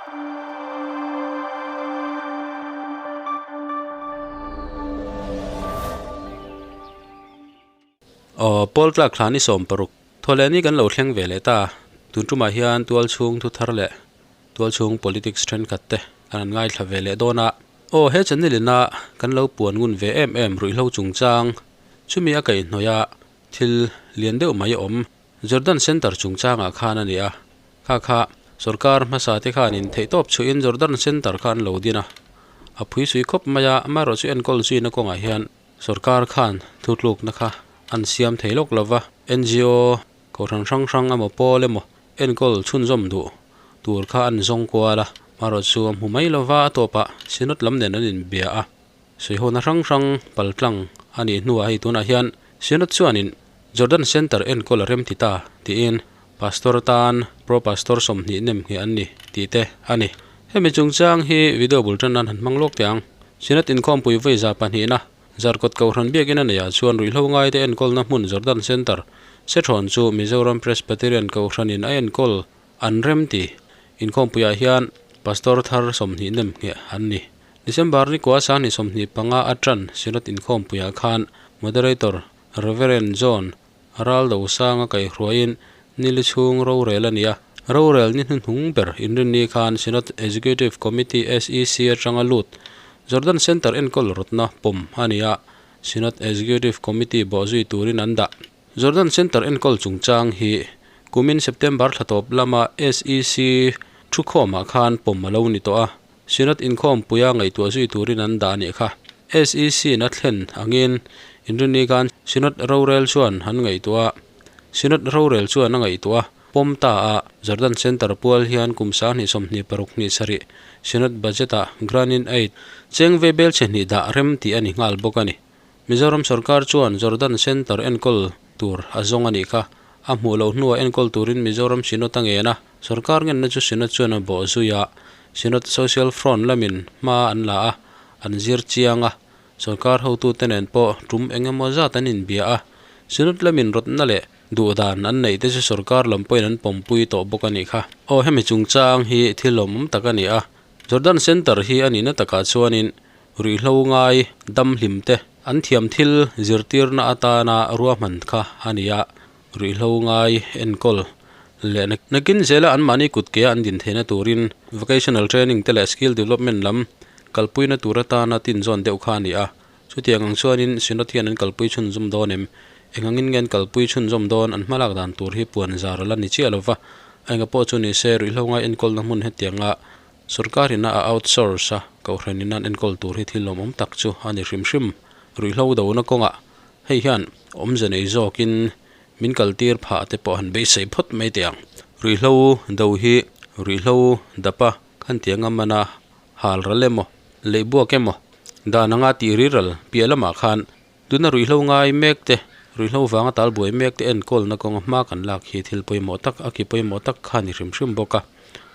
Aw, Paul tlak thla ni 16 thawhleh ni kan lo thleng ve leh ta. Tun tumah hian tual chhung thu thar leh tual chhung politics thenkhat te kan han ngaithla ve leh dawn a. Aw, he channel ina kan lo puan ngun ve em em ruihhlo chungchang chumi a kaihhnawih a thil lian deuh mai awm Jordan Centre chungchangah khan a ni a. Kha kha sorkar hmasa te khanin theihtawp chhuihin Jordan Centre kha an lo din a. A phui sui khawp mai a, amaherawh chu enkawl zuina kawngah hian sorkar khan thutlukna kha an siam thei lawk lo va. NGO kohhran hrang hrang emaw pawl emaw enkawl chhunzawm duh tur kha an zawng kual a, amaherawh chu a hmu mai lo va, a tawpah Synod lam nen an inbia a. Suihawna hrang hrang paltlang a nih hnuah hei tunah hian Synod chuanin Jordan Centre enkawl a rem ti ta tiin Pastor tan Pro Pastor 20 nem ngheh an ni tih te a ni. Hemi chungchang hi video bul tan nan han hmang lawk teh ang. Synod inkhawmpui vawi za pahnihna Zarkawt Kohhran biakinn a neihah chuan ruihhlo ngaite enkawlna hmun Jordan Centre Sethrawn chu Mizoram Presbyterian Kohhranin a enkawl an rem ti. Inkhawmpuiah hian Pastor thar 20 nem ngheh an ni. December ni kua sang ni 25 a tan Synod inkhawmpuiah khan Moderator Rev. John Raldo Sanga kaihhruaiin nili chhung rorel a ni a. Rorel ni hnuhnung ber inrinni khan Synod Executive Committee, SEC, atanga lut Jordan Centre enkawl rawtna pawm a ni a, Synod Executive Committee bawhzui turin an dah. Jordan Centre enkawl chungchang hi kumin September thla tawp lama SEC thukhawmah khan pawm a lo ni tawh a, Synod inkhawmpuia ngaihtuah zui turin an dah a nih kha. SEC-in a thlen angin inrinni khan Synod rorel chuan an ngaihtuah a, Synod rorel chuan a ngaihtuah a, pawm ta a. Jordan Centre pual hian kum 2026 hnih sarih Synod budget-ah Grant-in-Aid cheng ve bel chhe hnih dah rem tih a ni nghal bawk a ni. Mizoram sorkar chuan Jordan Centre enkawl tur a zawng a nih kha. A hmuh loh hnuah enkawl turin Mizoram Synod a ngen a, sorkar ngenna chu Synod chuan a bawh zui a, Synod Social Front lamin hma an la a, an zir chiang a, sorkar hotute nen pawh tum eng emaw zat an inbia a, Synod lamin rawtna leh duhdan an neih te chu sorkar lam pawhin an pawmpui tawh bawk a nih kha. Aw hemi chungchang hi thil lawmawm tak a ni a, Jordan Centre hi a nihna takah chuanin ruihhlo ngai dam hlim te an thiam thil zirtirna atana ruahman kha a ni a, ruihhlo ngai enkawl leh nakin zela anmahni kut ke a an din theihna turin vocational training te leh skill development lam kalpuina tur atana tinzawn deuh kha a ni a, chutiang ang chuanin Synod hian an kalpui chhunzawm dawn em? Eng angin nge an kalpui chhunzawm dawn? An hmalak dan tur hi puan zar a la ni chiah lova, a enga pawh chu ni se ruihhlo ngai enkawlna hmun hetianga Sorkarin a outsource a, kohhranin an enkawl tur hi thil lawmawm tak chu a ni hrim hrim. Ruihhlo dona kawngah hei hian awmze nei zawkin min kaltir phah te pawh han beisei phawt mai teh ang. Ruihhlo do hi ruihhlo dapa khan tiang a man a, hal ral emaw, leihbuak emaw, dan anga tih riral piah lamah khan tuna ruihhlo ngai mek te, ruihhlo vanga tal buai mek te enkawlna kawnga hma kan lak hi thil pawimawh tak, a ki pawimawh tak kha a ni hrim hrim bawk a.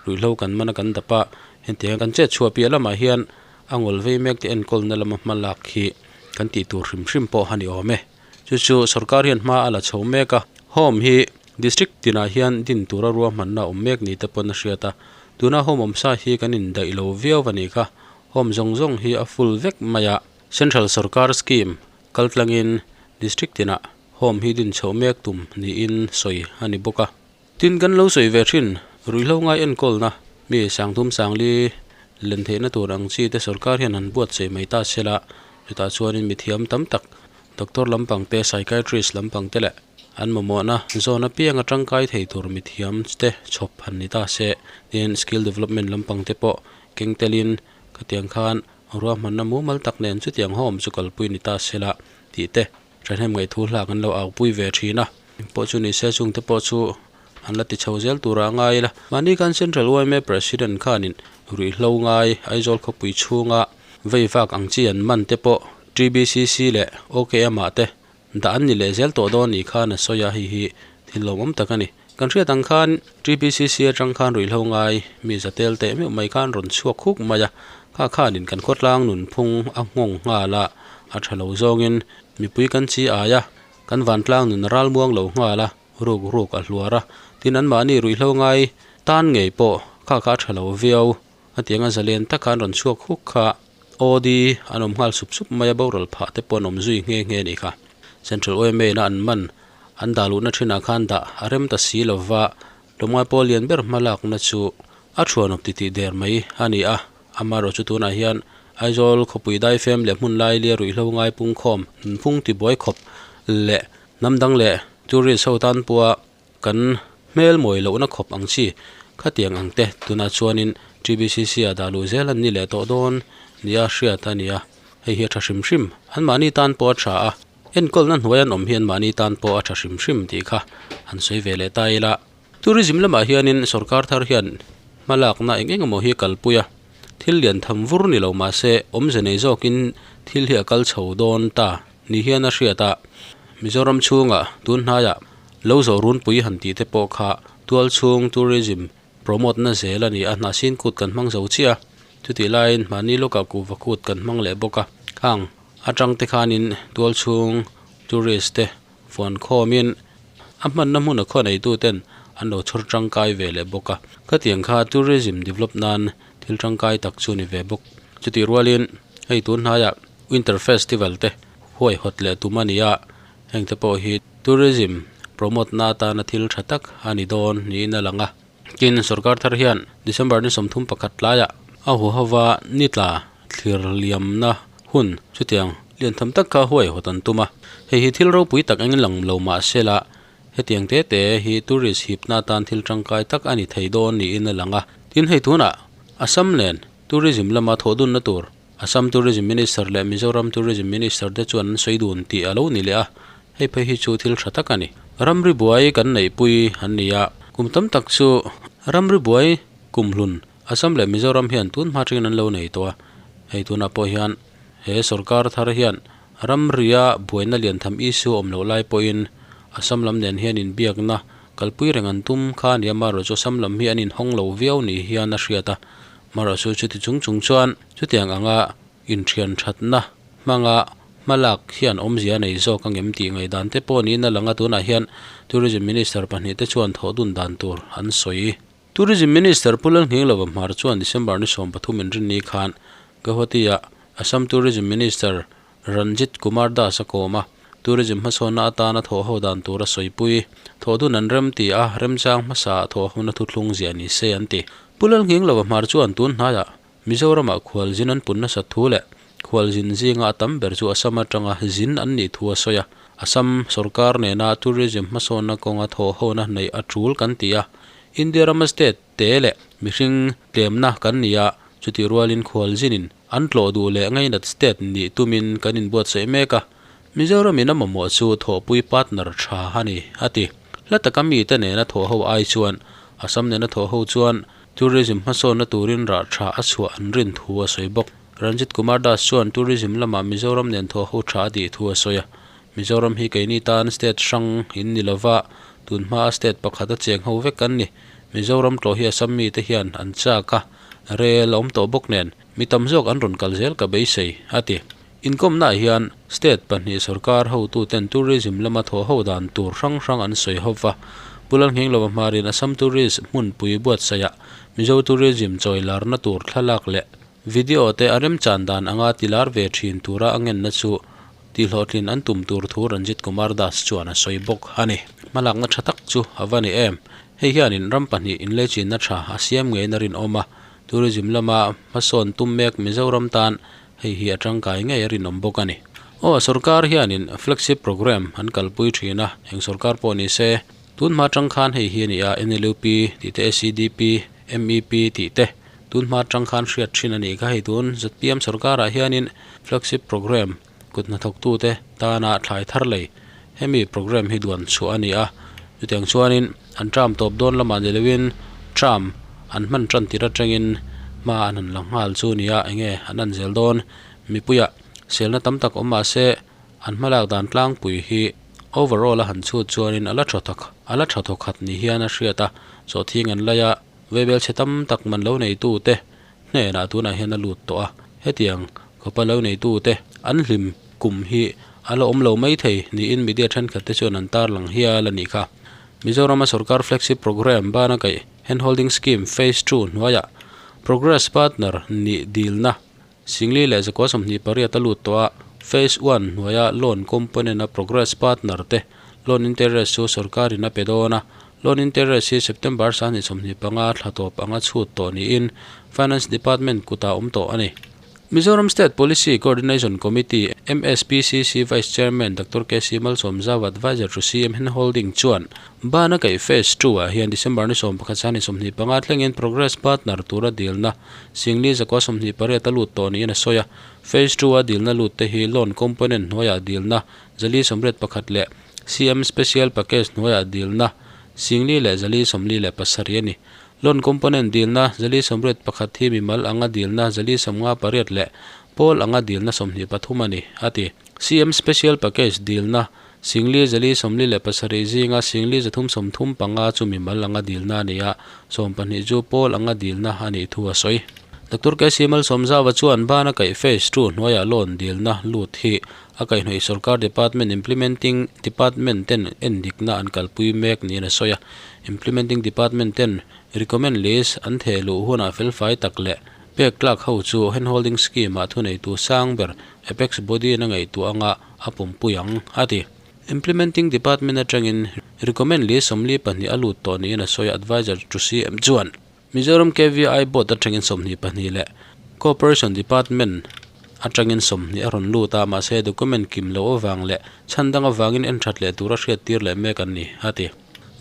Ruihhlo kan man a kan dap a, hetiang kan chet chhuah piah lamah hian a ngawl vei mek te enkawlna lama hma lak hi kan tih tur hrim hrim pawh a ni awm e. Chu chu sorkar hian hma a la chho mek a, home hi district tinah hian din tura ruahmanna awm mek ni te pawn a hriat a, tuna home awm sa hi kan indaih lo viau a nih kha, home zawng zawng hi a full vek mai a. Central sorkar scheme kaltlangin district tinah home hi din chhoh mek tum niin sawi a ni bawk a. Tin kan lo sawi ve thin, ruihhlo ngai enkawlna mi sangthum sangli len theihna tur ang chi te sorkar hian han buatsaih mai ta se la, chutah chuanin mithiam tam tak doctor lampang te, psychiatrist lampang te leh an mamawhna zawn apiang a tangkai thei tur mithiam te chhawp han ni ta se, tin skill development lampang te pawh keng telin khatiang khan ruahmanna mumal tak nen chutiang home chu kalpui ni ta se la tih te thahnem ngaihthu hlak an lo aupui ve thin a. Pawh chu ni se chungte pawh chu an la ti chho zel tura a ngai la. Mahni khan Central yma President khanin ruihhlo ngai Aizawl khawpui chhunga vei vak ang chi an man te pawh TBCC leh OKM ah te dah an ni leh zel tawh dawn nih khan a sawi a, hei hi thil lawmawm tak a ni. Kan hriat ang khan TBCC atang khan ruihhlo ngai mi za tel teh meuh mai khan rawn chhuak khuk mai a, kha khanin kan khawtlang nunphung a nghawng nghal a, a tha lo zawngin mipui kan chi ai a, Kan vantlang nun ral muang lo nghal a, ruk ruk a hluar a, tin anmahni ruihhlo ngai tan ngei pawh Kha kha a tha lo viau. A tianga zalen taka an rawn chhuak huk kha OD an awm nghal sup sup mai a, boral phah te pawh an awm zui nghe nghe a nih kha. Central yma in a an man an dah luhna thinah khan dah a rem ta si lova, tlawmngai pawl lian ber hma lakna chu a thuanawp titih der mai a ni a. Amaherawhchu chu tunah hian Aizawl khawpui daifem leh hmun lailia ruihhlo ngai pungkhawm nunphung tibuai khawp leh hnam dang leh tourist ho tan pawha Kan hmel mawi lohna khawp ang chi khatiang ang te tunah chuanin TBCC ah dah luh zel an ni leh tawh dawn nia hriat a ni a, hei hi a tha hrim hrim. Anmahni tan pawh a tha a, enkawlna hnuai an awm hi anmahni tan pawh a tha hrim hrim tih kha han sawi ve leh ta ila. Tourism lamah hianin sorkar thar hian hmalakna eng eng emaw hi a kalpui a, thil lian tham vur ni lo mahse awmze nei zawkin thil hi a kal chho dawn ta ni hian a hriat a, Mizoram chhungah tun hnaiah Lo zawh runpui han tih te pawh kha tual chhung tourism promote na zel a ni a, hnahsin kut kan hmang zo chiah a, chutih laiin mahni lawkah kuhva kut kan hmang leh bawk a, khang atang te khanin tual chhung tourist te fuan khawmin a hmanna hmun a khaw neitu ten an lo chhawr tangkai ve leh bawk a, khatiang kha tourism develop nan thil tangkai tak chu ni ve bawk. Chutih rualin hei tun hnaiah winter festival te huaihawt leh tum a ni a, Heng te pawh hi tourism promote na atana thil tha tak a ni dawn niin a lang a. Tin, sorkar thar hian December ni 31 tlaiah a huhova ni tla thlir liamna hun chutiang lian tham tak kha huaihawt an tum a. Hei hi thil ropui tak engin lang lo mah se la, hetiang te te hi tourist hipna atan thil tangkai tak a ni thei dawn niin a lang a. Tin, hei tunah Assam nen tourism lama thawhdunna tur Assam Tourism Minister leh Mizoram Tourism Minister te chuan an sawi dun tih a lo ni leh a, hei phei hi chu thil tha tak a ni. Ramri buai kan neihpui an ni a, kum tam tak chu ramri buai kumhlun Assam leh Mizoram hian tun hma tangin an lo nei tawh a, hei tunah pawh hian he sorkar thar hian ramria buaina lian tham issue awm loh lai pawhin Assam lam nen hian inbiakna kalpui reng an tum kha a ni a, amaherawhchu Assam lam hi an inhawng lo viau ni hian a hriat a. Hmarahsu chuti chung chung chuan chutiang anga inthian thatna hmanga hmalak hian awmzia a nei zawk angem tih ngaihdan te pawh niin a lang a, tunah hian Tourism Minister pahnih te chuan thawh dun dan tur an sawi. Tourism Minister Pu Lalnghinglova Hmar chuan December ni 13 inrinni khan Guwahati-ah Assam Tourism Minister Ranjit Kumar Das a kawm a, Tourism hmasawnna atana thawh ho dan tur a sawipui. Thawh dun an rem ti a, remchang hmasa ah thawh hona thuthlung ziah ni se an ti. Pu Lalnghinglova Hmar chuan tun hnaiah Mizoramah khualzin an pun nasat thu leh khualzin zinga a tam ber chu Assam atanga zin an nih thu a sawi a. Assam sorkar nena tourism hmasawnna kawnga thawh hona neih a tul kan ti a, India rama state te leh mihring tlemna kan ni a, chutih rualin khualzinin An tlawh duh leh ngainat state nih tumin kan inbuatsaih mek a, Mizoram in a mamawh chu thawhpui partner tha a ni, a ti. Hla taka mite nena thawh ho ai chuan Assam nena thawh ho chuan tourism hmasawnna turin rah tha a chhuah an rin thu a sawi bawk. Ranjit Kumar Das chuan tourism lamah Mizoram nen thawh ho tha a tih thu a sawi a, Mizoram hi keini tan state hrang in ni lova, tun hmaa state pakhat a cheng ho vek an ni. Mizoram tlawh hi Assam mite hian an chak a, rel a awm tawh bawk nen. Mi tam zawk an rawn kal zel ka beisei, a ti. Inkawmnaah hian state pahnih sorkar hotuten tourism lama thawh ho dan tur hrang hrang an sawi ho va. Pu Lalnghenglova hmarin Assam Tourist hmunpui buatsaihah Mizo tourism chawi larna tur thlalak leh video te a remchan dan anga tilar ve thin tura a ngenna chu tihhlawhtlin an tum tur thu Ranjit Kumar Das chuan a sawi bawk a ni. Hmalakna tha tak chu a va ni em? Hei hianin ram pahnih inleichinna tha a siam ngeiin a rinawm a. Tourism lama hmasawn tum mek Mizoram tan hei hi a tangkai ngei a rinawm bawk a ni. Aw, sorkar hianin flagship programme an kalpui thin a, eng sorkar pawh ni se, tun hma tang khan hei hi a ni a, NLUP tih te, SEDP, MEP tih te tun hma tang khan hriat thin a nih kha hei tun zpm sorkarah hianin flagship programme kut hnathawktute tana thlai thar lei hemi programme hi duan chhuah a ni a, chutiang chuanin an term tawp dawn lamah ni loin term an hman tan tir atangin hma an han la nghal chu a ni a, enge an an zel dawn mipuiah selna tam tak awm mah se an hmalak dan tlangpui hi overall a han chhut chuanin a la tha thawk a la tha thawkhat ni hian a hriat a, chawhthing an lai a, veibel chhe tam tak man lo neitute hnenah tunah hian a lut tawh a, hetiang khawpa lo neitute an hlim kum hi a la awm lo mai thei niin media thenkhat te chuan an tarlang hial a nih kha. Mizorama sorkar flagship programme bana kaih Handholding Scheme Phase Two hnuaiah Progress Partner nih dilna 4128 a lut tawh a, Phase One hnuaia loan component a Progress Partner te loan interest chu sorkarin a pe dawn a, loan interest hi September 2025 thla tawp anga chhut tawh niin Finance Department kutah awm tawh a ni. Mizoram State Policy Coordination Committee, MSPCC, Vice Chairman Doctor KC Malsawmzau Adviser to CM Handholding chuan Bana kaih Phase Two ah hian December ni 11 san ni 25 thlengin Progress Partner tura dilna 4128 a lut tawh niin a sawi a. Phase Two a dilna lut te hi Loan Component hnuaiah dilna 421 leh CM Special Package hnuaiah dilna 4147 a ni. Loan component dilna 481 hi mimal anga dilna 458 leh pawl anga dilna 23 a ni, a ti. CM Special Package dilna 4147 zinga 4335 chu mimal anga dilna a ni a, 12 chu pawl anga dilna a nih thu a sawi. Doctor KC Malsawmzava chuan bana kaih Phase Two hnuaiah loan dilna lut hi a kaihhnawih sorkar department Implementing Department ten endikna an kalpui mek niin a sawi a. Implementing Department ten recommend list an theh luh hunah felfai tak leh pek tlak ho chu handholding scheme ah thuneitu sang ber Apex Body in a ngaihtuah anga a pumpui ang, a ti. Implementing Department atangin recommend list 42 a lut tawh niin a sawi a, Adviser to CM chuan. Mizoram KVI Board atangin 22 leh Cooperation Department atangin 20 a rawn lut a, mahse document kim loh avang leh chhan dang avangin en that leh tura hriattir leh mek an ni, a ti.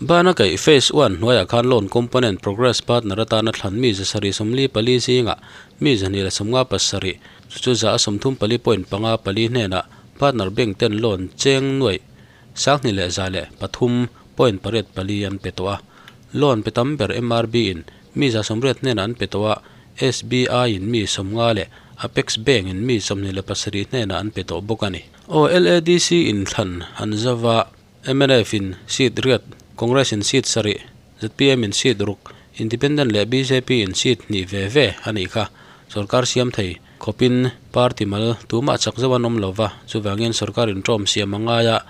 Bana kaih Phase One hnuaiah khan Loan Component Progress Partner atana thlan mi 744 zingah mi 257, chu chu 34.54 hnenah Partner Bank ten loan cheng nuaih 2103.84 an pe tawh a. Loan pe tam ber MRB in mi 80 hnenah an pe tawh a, SBI in mi 50 leh Apex Bank in mi 27 hnenah an pe tawh bawk a ni. Aw LADC in thlan an zava. Mnf in seat riat, Congress in seat sarih, zpm in seat ruk, Independent leh bjp in seat hnih ve ve a nih kha. Sorkar siam thei khawpin party mal tumah chak zauh an awm lo va, chuvangin sorkar intawm siam a ngai a,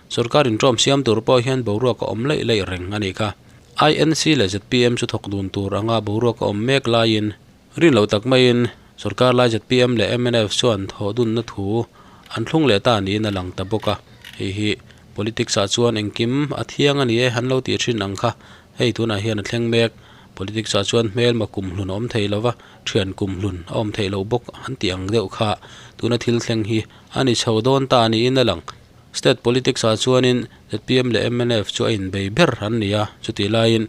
sorkar intawm siam tur pawh hian boruak a awm laih laih reng a nih kha. INC leh zpm chu thawk dun tur anga boruak a awm mek laiin rin loh tak maiin sorkar lai zpm leh mnf chuan thawh dunna thu an thlung leh ta niin a lang ta bawk a, hei hi politics ah chuan engkim a thiang a ni e an lo tih thin ang kha, hei tunah hian a thleng mek, politics ah chuan hmelma kum hlun a awm thei lo va, thian kum hlun a awm theih loh bawk an tih ang deuh kha tuna thil thleng hi a ni chho dawn ta niin a lang. State politics ah chuanin zpm leh mnf chu a inbei ber an ni a, chutih laiin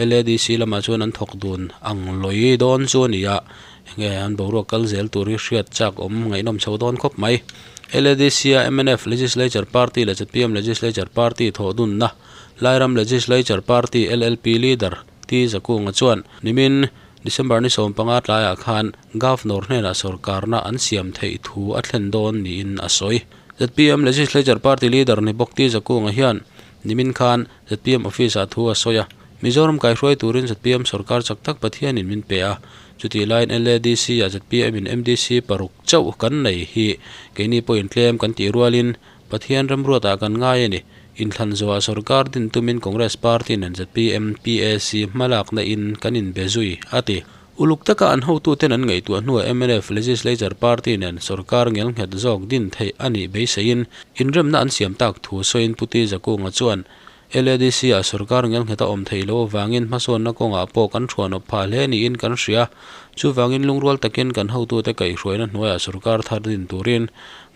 LADC lamah chuan an thawk dun ang lawi dawn chu a ni a, enge an boruak kal zel tur hi hriat chak awm ngaihnawm chho dawn khawp mai. LADC a mnf Legislature Party leh zpm Legislature Party thawh dunna Lairam Legislature Party LLP Leader T Zakunga chuan nimin December ni 15 tlaiah khan Governor hnenah sorkarna an siam theih thu a thlen dawn niin a sawi. Zpm Legislature Party Leader ni bawk T Zakunga hian nimin khan zpm Office ah thu a sawi a, Mizoram kaihruai turin zpm sorkar chak tak Pathianin min pe a, chutih laiin LADC ah zpm in MDC paruk chauh kan nei hi keini pawhin tlem kan tih rualin Pathian remruatah kan ngai a ni. Inthlan zawhah sorkar din tumin Congress Party nen zpm PAC hmalakna in kan inbe zui, a ti. Uluk taka an hotuten an ngaihtuah hnuah mnf Legislature Party nen sorkar ngelnghet zawk din theih a nih beiseiin inremna an siam tak thu sawiin Pu T Zakunga chuan LADC-ah sorkar ngelnghet a awm theih loh avangin hmasawnna kawngah pawh kan thuanawp phah hle niin kan hria. Chuvangin lungrual takin kan hotute kaihhruaina hnuaiah sorkar thar din turin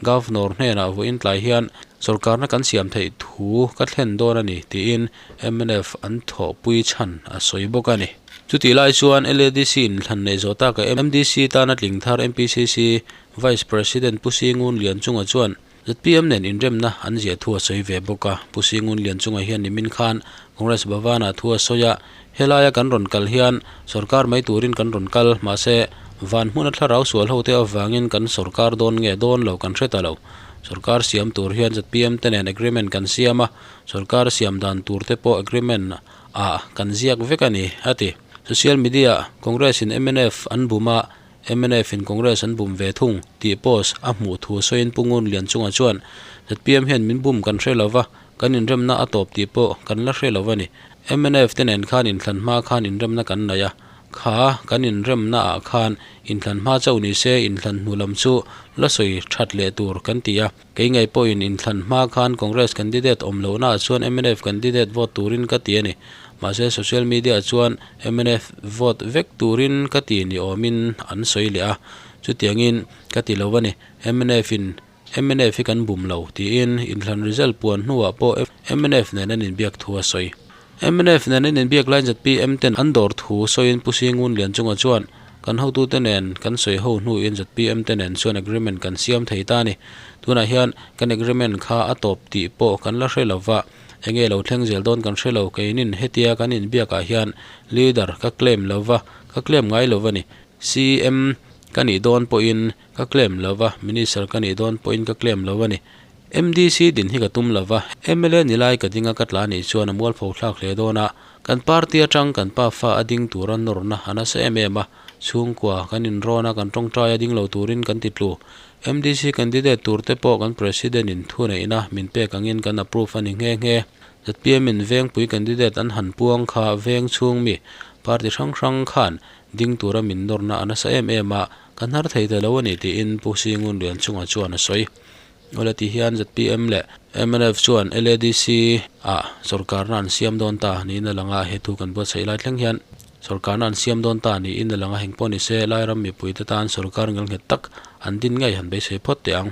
Governor hnenah vawiin tlai hian sorkarna kan siam theih thu ka thlen dawn a ni tiin mnf an thawhpui chhan a sawi bawk a ni. Chutih lai chuan LADC in thlan neih zawh taka MDC tana tling thar MPCC Vice President Pu Singun Lianchunga chuan zpm nen inremna an ziah thu a sawi ve bawk a. Pu Singun Lianchunga hian nimin khan Congress Bhavan-ah thu a sawi a, Helaia kan rawn kal hian sorkar mai turin kan rawn kal, mahse van hmuna thlarau sual hote avangin kan sorkar dawn nge dawn lo kan hre ta lo. Sorkar siam tur hian zpm te nen agreement kan siam a, sorkar siam dan tur te pawh agreement ah kan ziak vek a ni, a ti. Social media-ah Congress in mnf an bum a, mnf in Congress an bum ve thung tih post a hmuh thu sawiin Pu Ngun Lianchunga chuan, zpm hian min bum kan hre lo va, kan inremna a tawp tih pawh kan la hre lo a ni. Mnf te nen khan inthlan hma khan inremna kan nei a, kha kan inremna ah khan inthlan hma chauh ni se inthlan hnu lam chu la sawi that leh tur kan ti a. Kei ngei pawhin inthlan hma khan Congress candidate awm lohna ah chuan mnf candidate vote turin ka ti a ni. Mahse social media ah chuan mnf vote vek turin ka ti ni awmin an sawi leh a, chutiangin ka ti lo a ni. Mnf in Mnf hi kan bum lo, tiin inthlan result puan hnuah pawh mnf nen an inbiak thu a sawi. Mnf nen an inbiak lai zpm ten an dawr thu sawiin Pu Singun Lianchunga chuan, Kan hotute nen kan sawi ho hnuin zpm te nen chuan agreement kan siam thei ta a ni. Tunah hian kan agreement kha a tawp tih pawh kan la hre lo va, enge lo thleng zel dawn kan hre lo. Keinin hetia kan inbiakah hian leader ka claim lo va, ka claim ngai lo va ni. CM ka nih dawn pawhin Ka claim lo va, Minister ka nih dawn pawhin ka claim lo a ni. MDC din hi ka tum lo va, mla ni lai ka ding a ka tla nih chuan a mualpho thlak hle dawn a. Kan party atang kan pa fa a ding tura nawrna a nasa em em a, chhungkua kan inrawn a, kan tawngtai a ding lo turin kan ti tlu. MDC candidate tur te pawh kan President in thuneihna min pek angin kan approve a ni nghe nghe. Zpm in vengpui candidate an han puang kha veng chhung mi party hrang hrang khan ding tura min nawrna a nasa em em a, Ka hnar thei ta lo a ni tiin Pu Singun Lianchunga chuan a sawi. Awle ti hian zpm leh mnf chuan LADC ah sorkarna an siam dawn ta niin a lang a, he thu kan buatsaih lai thleng hian sorkarna an siam dawn ta niin a lang a, heng pawh ni se Lairam mipuite tan sorkar ngelnghet tak an din ngei han beisei phawt teh ang.